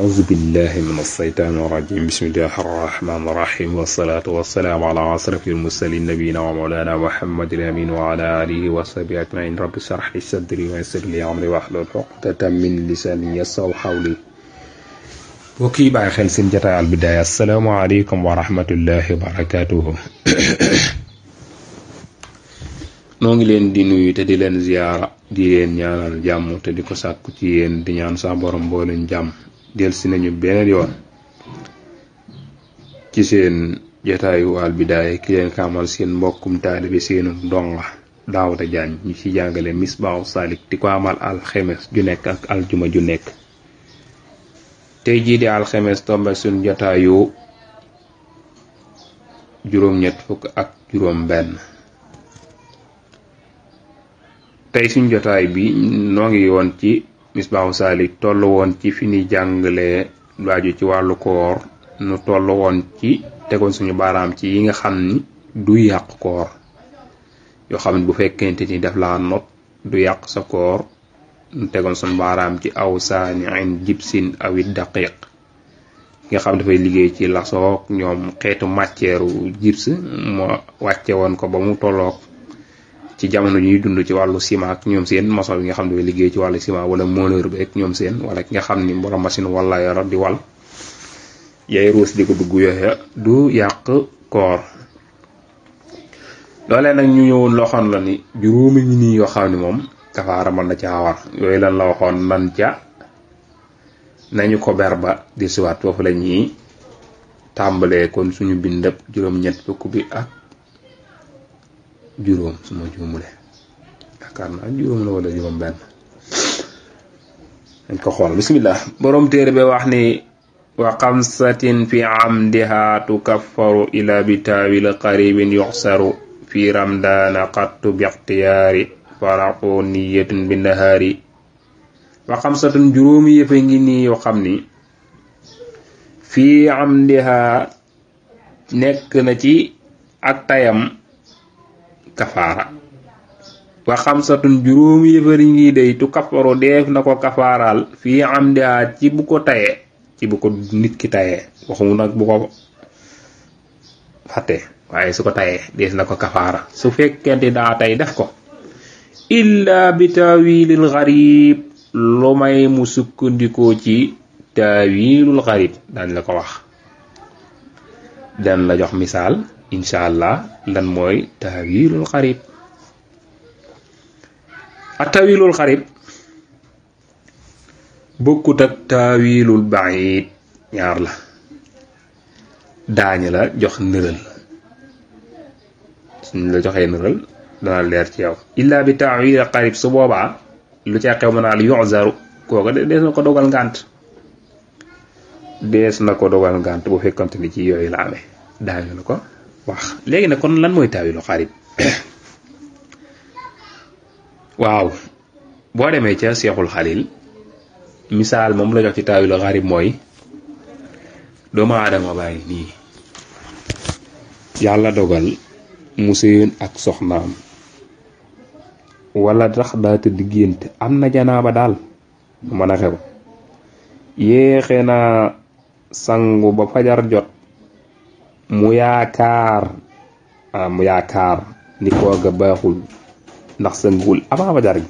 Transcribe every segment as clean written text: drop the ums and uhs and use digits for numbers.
أعوذ بالله من الشيطان الرجيم بسم الله الرحمن الرحيم والصلاة والسلام على أشرف المرسلين نبينا ومولانا محمد الأمين وعلى آله وصحبه أجمعين رب اشرح لي صدري ويسر لي أمري واحلل عقدة من لساني يفقهوا قولي وكي باي خel seen jotaay Al Bidaaya assalaamu aleykum wa rahmatullahi wa barakaatuhu noo ngi leen di nuyu te di leen ziyaara di leen ñaanal jàmm te di ko sàkku ci yéen di ñaan sa borom boo leen jàmm del si nañu beneen yoon ci seen jotaayu Al Bidaaya ki leen kaamal seen mbokkum taalibe seenu ndonga Daawuda Jaañ ñu ci jàngale Misbaahu Saalik di ko amal alxemes ju nekk ak aljuma ju nekk tey jii di alxemes tombe suñ jotaayu juróom-ñett fukk ak juróom-benn tey suñ jotaay bi noo ngi woon ci Misbaahu Saalik tollu woon ci fi ni jàngalee waaju ci wàllu koor nu tollu woon ci tegoon suñu baaraam ci yi nga xam ni du yàq koor yoo xam ne bu fekkente ni daf laa not du yàq sa koor nu tegoon suñu baaraam ci aw saani'in jibsin awit daqiq nga xam dafay liggéey ci lasoog ñoom xeetu matière gips moo wàcce woon ko ba mu tolloog ci jamono ñuy dund ci wàllu ciment ak ñoom seen maçon bi nga xam ne dafay liggéey ci wàllu ciment wala mooleur bi ak ñoom seen wala ki nga xam ni borom machine wala yoro di wal yaay ruus di ko dugg yooya du yàq koor loolee nag ñu ñëwoon loo xam la ni juróomi ñi nii yoo xam ni moom kafaara mën na ca war yooyu lan la waxoon nan ca nañu ko ber ba di siwaat foofu la ñuy tàmbalee kon suñu bindab juróom-ñett fukk bi ak juróom suma juumule yaakaar naa juróom la wala juróom benn dañ ko xool bismillah borom téere bi wax ni wa xamsatin fi amdiha tukaffaru ila bi taawil qaribin yuxsaru fi ramdana qattu bi ixtiyaari faraqu niyatun bi nahaari wa xamsatun juróomi yëfe ngi nii yoo xam ni fii amdiha nekk na ci ak tayam kafaara wa xamsatun juróomi yëfari ngi day tu kafaru def na ko kafaaral fii amdiha ci bu ko tayee ci bu ko nit ki tayee waxumu nag bu ko fàtte waaye su ko tayee dees na ko kafaara su fekkente daa tay def ko illa bi taawilil gharib lu may mu sukkandikoo ci taawilul gharib dañ la ko wax dan la jox misaal insha allah lan mooy taawilul gharib ak taawilul gharib bokkut ak taawilul ba'id ñaar la daañu la jox nëral suñ la joxee nëral dana leer ci yow illa bi taawilul gharib su boobaa lu ca xew mën naa la yu'zaru kooka dees na ko dogal ngànt bu fekkante ni ci yooyu la amee daañu la ko wax léegi nag kon lan mooy taawilu xarib waaw boo demee ca Seexul Xalil misaal moom la jox ci taawilu xarib mooy doomu aadama bàyyi nii yàlla dogal mu sëyoon ak soxnaam wala tax daa tëdd gént am na janaaba daal mën a xew yéexe naa sangu ba fajar jot mu yaakaar ni kooga baaxul ndax sanguwul avant fajar gi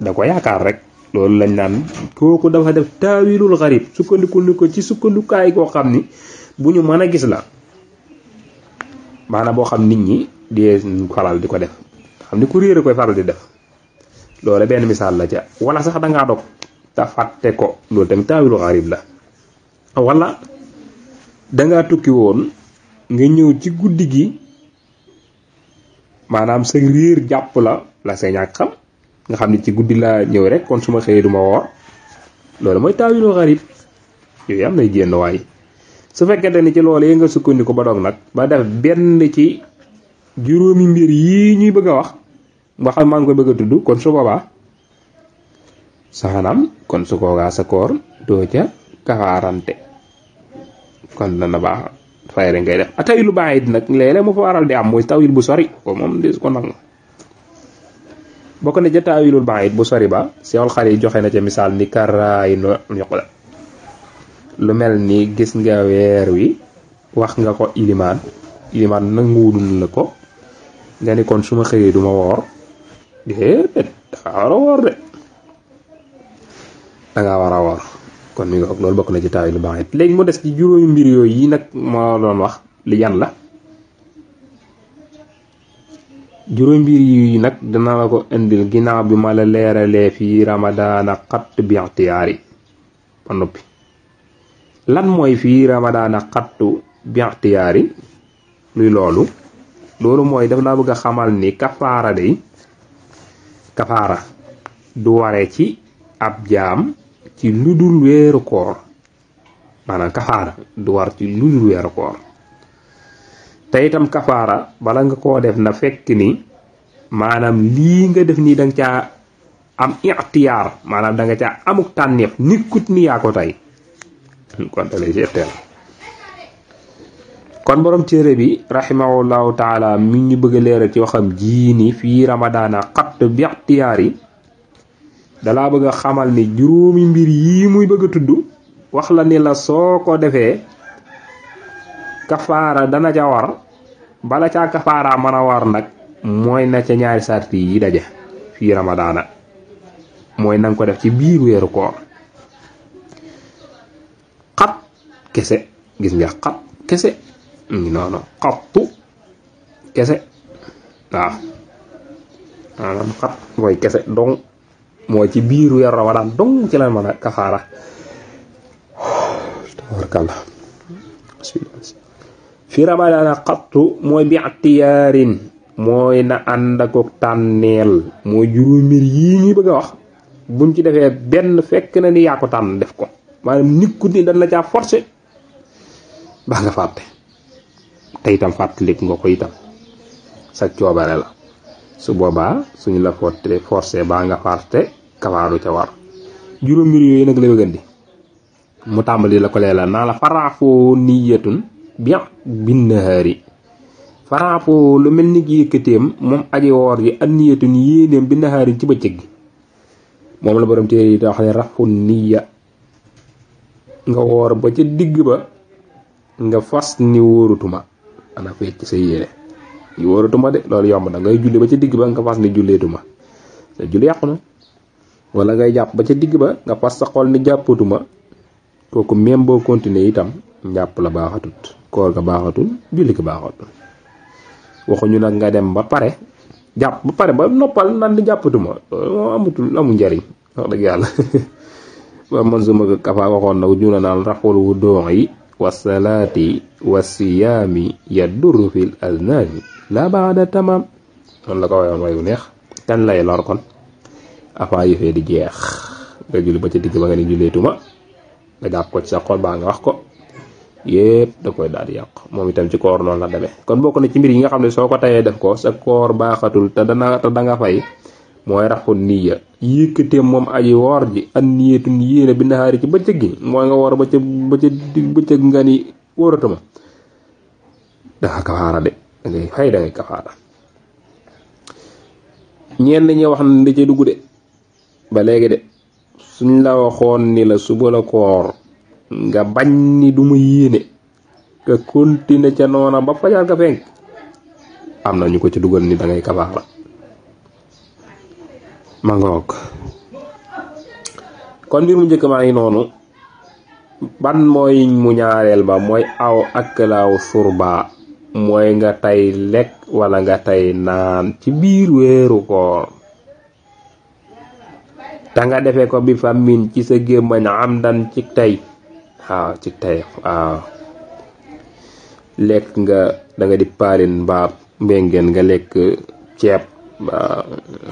da ko yaakaar rek loolu lañ naan kooku dafa def taawilul xarib sukkandiku ni ko ci sukkandikaay koo xam ni bu ñu mën a gis la maanaam boo xam nit ñi di faral di ko def xam ni ku réer koy faral di def loolu benn misaal la ca wala sax dangaa dog te fàtte ko loolu tamit taawilu xarib la wala dangaa tukki woon nga ñëw ci guddi gi maanaam sa réer jàpp la sa ñàkk xam nga xam ni ci guddi laa ñëw rek kon su ma xëyee duma woor loolu mooy taawilu xarib yooyu am nay génn waay su fekkente ni ci loolu yi nga sukkandiku ba doog nag ba def benn ci juróomi mbir yii ñuy bëgg a wax nga xam maa ngi koy bëgg a tudd kon su boobaa saxanam kon su koogaa sa koor doo ca kafaarante kon dana baax fayre ngay def a tawil lu baax it nag léeg-léeg mu fa waral di am mooy tawil bu sori ko moom des ko nag bokk na ca tawilul baax it bu sori ba Seexul Xaliil joxe na ca misaal ni karaayi no ñoq la lu mel ni gis nga weer wi wax nga ko ilimaan nanguwul la ko nga ni kon suma xëyee duma woor déedéet danga war a woor kon mi nga wax loolu bokk na ci taay lu baax it léegi mu des ci juróomi mbir yooyu yi nag moo doon wax li yan la juróomi mbir yi nag dina la ko indil ginnaaw bi ma la leeralee fii ramadaana xatt bi ixtiyaari ba noppi lan mooy fii ramadaana xattu bi ixtiyaari luy loolu mooy daf laa bëgg a xamal ni kafaara du waree ci ab jaam ci ludul weeru koor maanaam kafaara du war ci ludul weeru koor te itam kafaara bala nga koo def na fekk ni maanaam lii nga def nii danga caa am ixtiyaar maanaam danga caa amuk tànneef nikkut ni yaa ko tey kon dalay seeteel kon borom téere bi rahimahullahu taala mi ñu bëgg a leeral ci waxam jii ni fii ramadaana xatt bi ixtiyaar yi dalaa bëgg a xamal ni juróomi mbir yii muy bëgg a tudd wax la ni la soo ko defee kafaara dana ca war bala caa kafaara mën a war nag mooy na ca ñaari sarti yi daje fii ramadaana mooy nanga ko def ci biir weeru koor xat kese gis nga xat kese noonu xattu kese waaw maanaam xat mooy kese donc mooy ci biir weeru ramadaan donc ci la mën a kafaara tabarkalla fi ramadaana xattu mooy bi ixtiyaarin mooy na ànd ak tànneel mooy juróomir yii ñuy bëgg a wax buñ ci defee benn fekk na ni yaa ko tànn def ko maanaam nikkut ni dañ la caa forcé baa nga fàtte te itam fàttalik nga ko itam sa coobare la su boobaa suñu la forcé baa nga fàtte kafaaru ca war juróomir yooyu nag la bëggandi mu tàmbali la ko leela naa la faraafoo niyatun bien binnahaari faraafoo lu mel ni ki yëkkateem moom aji woor gi an niyatun yéeneem binnahaari ci bëccëg gi moom la borom téere yi da wax ne rafu niya nga woor ba ca digg ba nga fas ni wóorutuma ana fecc sa yéene yi wóorutuma de loolu yomb na ngay julli ba ca digg ba nga fas ni julleetuma sa julli yàqu na wala ngay jàpp ba ca digg ba nga fas sa xol ni jàppatuma kooku même boo continuer itam njàpp la baaxatut koor ga baaxatul julli ko baaxatul waxuñu nag nga dem ba pare jàpp ba pare ba noppal nan di jàppatuma amul njariñ wax dëgg yàlla ba man suma ko kafa waxoon na ñu naan raful wu doon yi wasalaati wasiyaami yadurru fil aznaani la baada tamam noonu la ko wayoon wayu neex kan lay lor kon afaa yëfee di jeex nga julli ba ca digg ba nga ni julleetuma nga jàpp ko ci sa xol baa nga wax ko yépp da koy daal di yàq moom itam ci koor noonu la demee kon bokk na ci mbir yi nga xam ne soo ko tayee def ko sa koor baaxatul te danga fay mooy raxu niya yëkkatee moom aji woor ji an niyatun yéene bi naxaari ci bëccëg gi mooy nga woor ba ca bëccëg nga ni wóoratuma danga kafaara de dangay fay dangay kafaara ñenn ñi wax na di ca dugg de ba léegi de suñ la waxoon ni la suba la koor nga bañ ni duma yéene nga continuer ca noona ba fajar ga fenk am na ñu ko ci dugal ni dangay kafaara ma ngoog kon mbir mu njëkk maa ngi noonu ban mooy mu ñaareel ba mooy aw aklaaw surba mooy nga tay lekk wala nga tay naan ci biir weeru koor te nga defee ko bi famine ci sa gémmañ am dan ci tey waaw ci tey waaw lekk nga da nga di paalin mbaa mbengeen nga lekk ceeb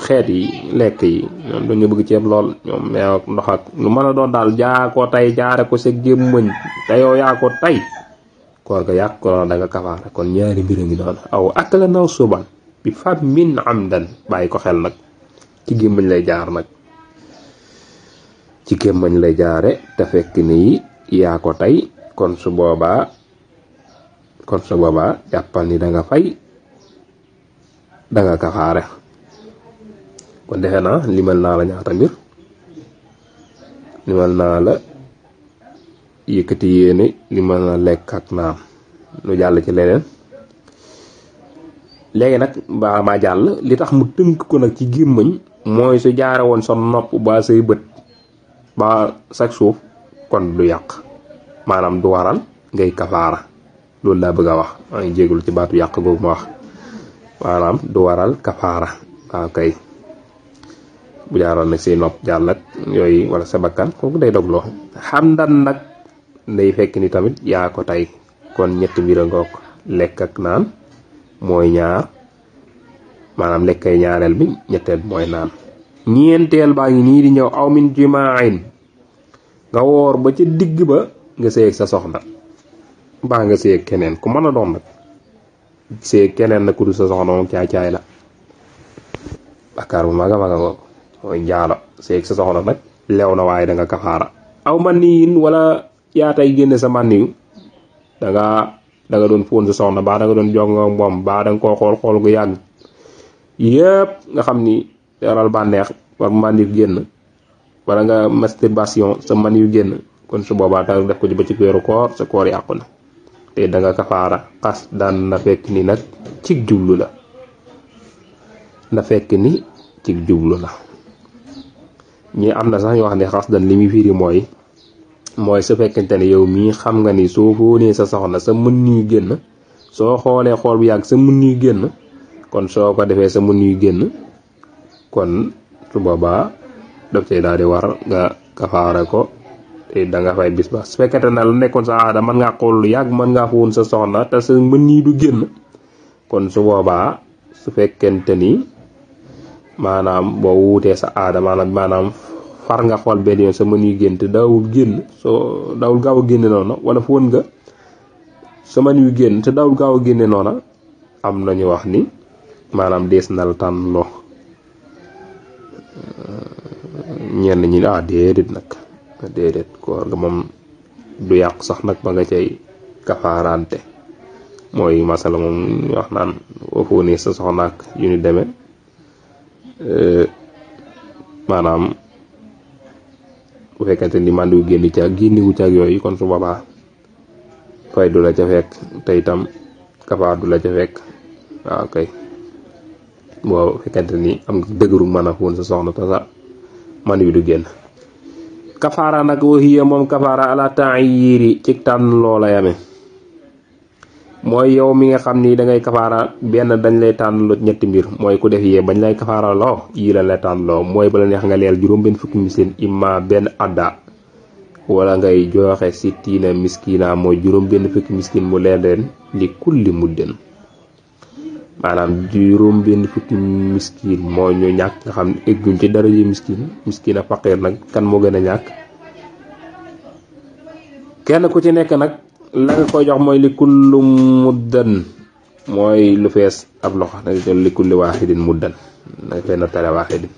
xeet yi lekk yi ñoom dañu bëgg ceeb lool ñoom meew ak ndox ak lu mën a doon daal jaa ko tey jaare ko sa gémmañ te yow yaa ko tey koor ga yàq ko noonu da nga kafaara kon ñaari mbir a ngi doon aw ak la naw suban bi famine am dan bàyyi ko xel nag ci gémmañ lay jaar nag ci gémmañ lay jaare te fekk nii yaa ko tey kon su boobaa jàppal ni danga fay danga kafaare kon defe naa limal naa la ñaata mbir limal naa la yëkkati yéene li mën a lekk ak naan. nu jàll ci leneen léegi nag ba ma jàll li tax mu tënk ko nag ci gémmañ mooy su jaare woon sa nopp ba say bët ba sag suuf kon du yàq maanaam du waral ngay kafaara loolu laa bëgg a wax maa ngi jégalu ci baatu yàq googu ma wax maanaam du waral kafaara waaw kay bu jaaroon nag say nopp jàll nag yooyu wala sa bakkan kooku day dogloo xamdan nag day fekk ni tamit yaa ko tey kon ñetti mbir a ngoog lekk ak naan mooy ñaar maanaam lekkay ñaareel bi ñetteel mooy naan ñeenteel baa ngi nii di ñëw aw min jimaain nga woor ba ca digg ba nga séeg sa soxna baa nga séeg keneen ku mën a doon nag séeg keneen nag ku dul sa soxna moom caay-caay la bakkaar bu maga maga ngoog mooy njaalo séeg sa soxna nag lew na waaye da nga kafaara aw man niin wala yaa tey génne sa man niyu da nga doon fóon sa soxna baa da nga doon jongo moom baa da nga koo xool gu yàgg yépp nga xam ni yaral bànneex war man yu génn wala nga masturbation sa man yu génn kon su boobaa da def ko ci ba ci weeru koor sa koor yàqu na te da nga kafaara xas daan na fekk ni nag cig jublu la na fekk ni cig jublu la ñi am na sax ñu wax ne xas dan li muy firi mooy su fekkente ne yow mii xam nga ni soo fóonee sa soxna sa mën ñuy génn soo xoolee xool bu yàgg sa mën ñuy génn kon soo ko defee sa mën ñuy génn kon su boobaa daf cay daal di war nga kafaara ko te da nga fay bis ba su fekkente ne lu nekkoon sa aada mën ngaa xool lu yàgg mën ngaa fóon sa soxna te sa mën ñuy du génn kon su boobaa su fekkente ni maanaam boo wuutee sa aada maanaam far nga xool benn yoon sa mën yu génn te daawul génn soo daawul gaaw a génne noona wala fóon nga sa mën yu génn te daawul gaaw a génne noona am nañu wax ni maanaam dees na la tànn loo ñenn ñi déedéet koor ga moom du yàqu sax nag ba nga cay kafaarante mooy masala moom wax naan boo fóonee sa soxnaak yu ni demee maanaam bu fekkente ni màndi wu génn ca génniwu ca yooyu kon su boobaa fay du la ca fekk te itam kafaar du la ca fekk waaw kay boo fekkente ni am nga dëgëru mën a fóon sa soxna te sa màndi wi du génn kafaara nag waxiya moom kafaara ala ta'yiri ci tànn loola yame mooy yow mi nga xam ni dangay kafaara benn dañ lay tànn lu ñetti mbir mooy ku def yee bañ lay kafaara loo yii la lay tànn loo mooy bala neex nga leel juróom benn fukki miskin imma benn adda wala ngay joxe sittina miskina mooy juróom benn fukki miskin mu leen leen li kulli muddin maanaam juróom benn fukki miskin mooy ñu ñàkk nga xam ne egguñ ci daraje miskin ak faqir nag kan moo gën a ñàkk kenn ku ci nekk nag la nga koy jox mooy li kullu muddan mooy lu fees ab loxo da nga jël li kulli waaxidin muddan da nga fay nattale waaxidin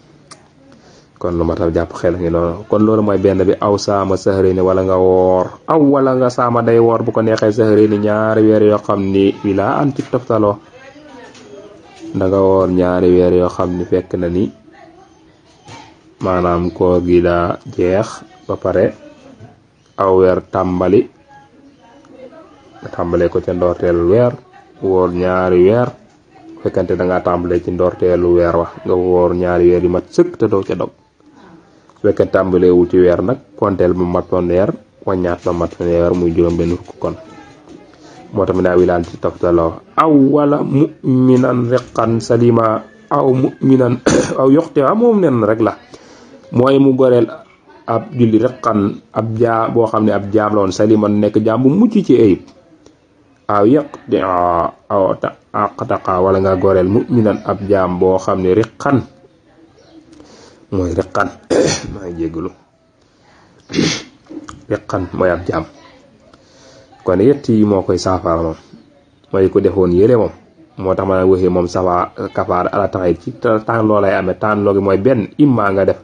kon lu ma tax jàpp xel ngi noonu kon loolu mooy benn bi aw saama sahrini wala nga woor aw wala nga saama day woor bu ko neexee sahrini ñaari weer yoo xam ni wilaa an ci toftaloo da nga woor ñaari weer yoo xam ni fekk na ni maanaam koor gi daa jeex ba pare aw weer tàmbalee ko ca ndorteelu weer woor ñaari weer fekkante da ngaa tàmbalee ci ndorteelu weer wax nga woor ñaari weer yu mat sëkk te doo ca dog su fekkee tàmbalee wu ci weer nag konteel ba mat fanweer waññaat ba mat fanweer muy juróom benn fukk kon moo tax mi naa wilaan ci toftaloo aw wala mu'minan riqan salima aw mu'minan aw yoxte moom nen rek la mooy mu goreel ab julli riqan ab jaam boo xam ne ab jaam la woon saliman nekk jaam bu mucc ci ayib aw yaqti aw aqtaqa wala nga goreel mu'minan ab jaam boo xam ne riqan mooy riqan maa ngi jégalu riqan mooy ab jaam kon yett yi moo koy saafara moom mooy ko defoon yële moom moo tax ma waxee moom safa kafaara ala taxay ci temps loolay amee temps loogi mooy benn imma nga def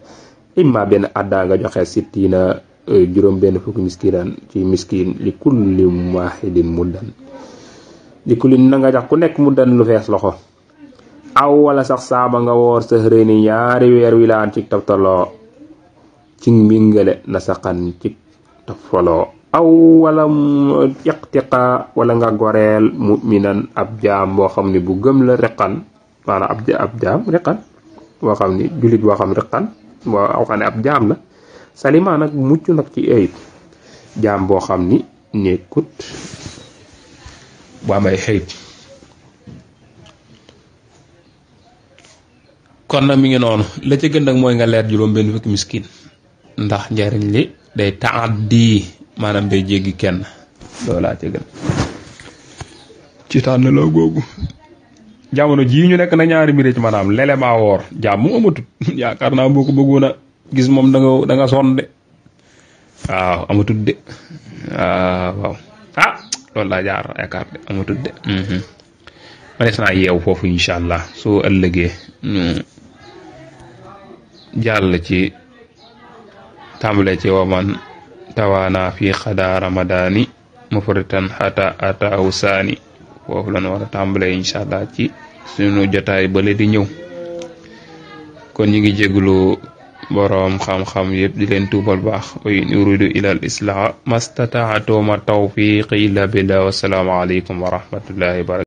imma benn adda nga joxe sittina juróom benn fukki miskinan ci miskin li kulli wahidin muddan li kulli na nga jox ku nekk muddan lu fees loxo aw wala sax saaba nga woor sa xërëni ñaari weer wilaan ci toftaloo ci mbingale na saqan ci tofaloo aw wala iqtiqa wala nga goreel mu'minan ab jaam boo xam ne bu gëm la riqan maanaam ab jaam riqan boo xam ni jullit boo xam riqan boo xam ne ab jaam la salima nag mucc nag ci ayib jaam boo xam ni nekkut bu am ay xëyib kon nag mi ngi noonu la ca gën nag mooy nga leer juróom benn fukki miskin ndax njariñ li day taaddi maanaam day jéggi kenn loolaa ca gën ci tànn la googu jamono jii ñu nekk na ñaari mbir ci maanaam lele maa woor jaam mu amatut yaakaar naa boo ko bëggoon a gis moom da nga sonn de waaw amatut de waaw loolu laa jaar yaakaar de amatut de ma des naa yeew foofu incha allah soo ëllëgee ñu jàll ci tàmbale ci waman tawaana fi xada ramadani mufritan xata ataahu saani foofu la ñu war a tàmbale incha allah ci suñu jotaay bale di ñëw kon ñu ngi jéglu boroom xam-xam yëpp di leen tuubal baax wa in uridu ila al islaha mastataatu ma tawfiqi illa billah wa salaamu alaykum wa rahmatullahi wa barakatuh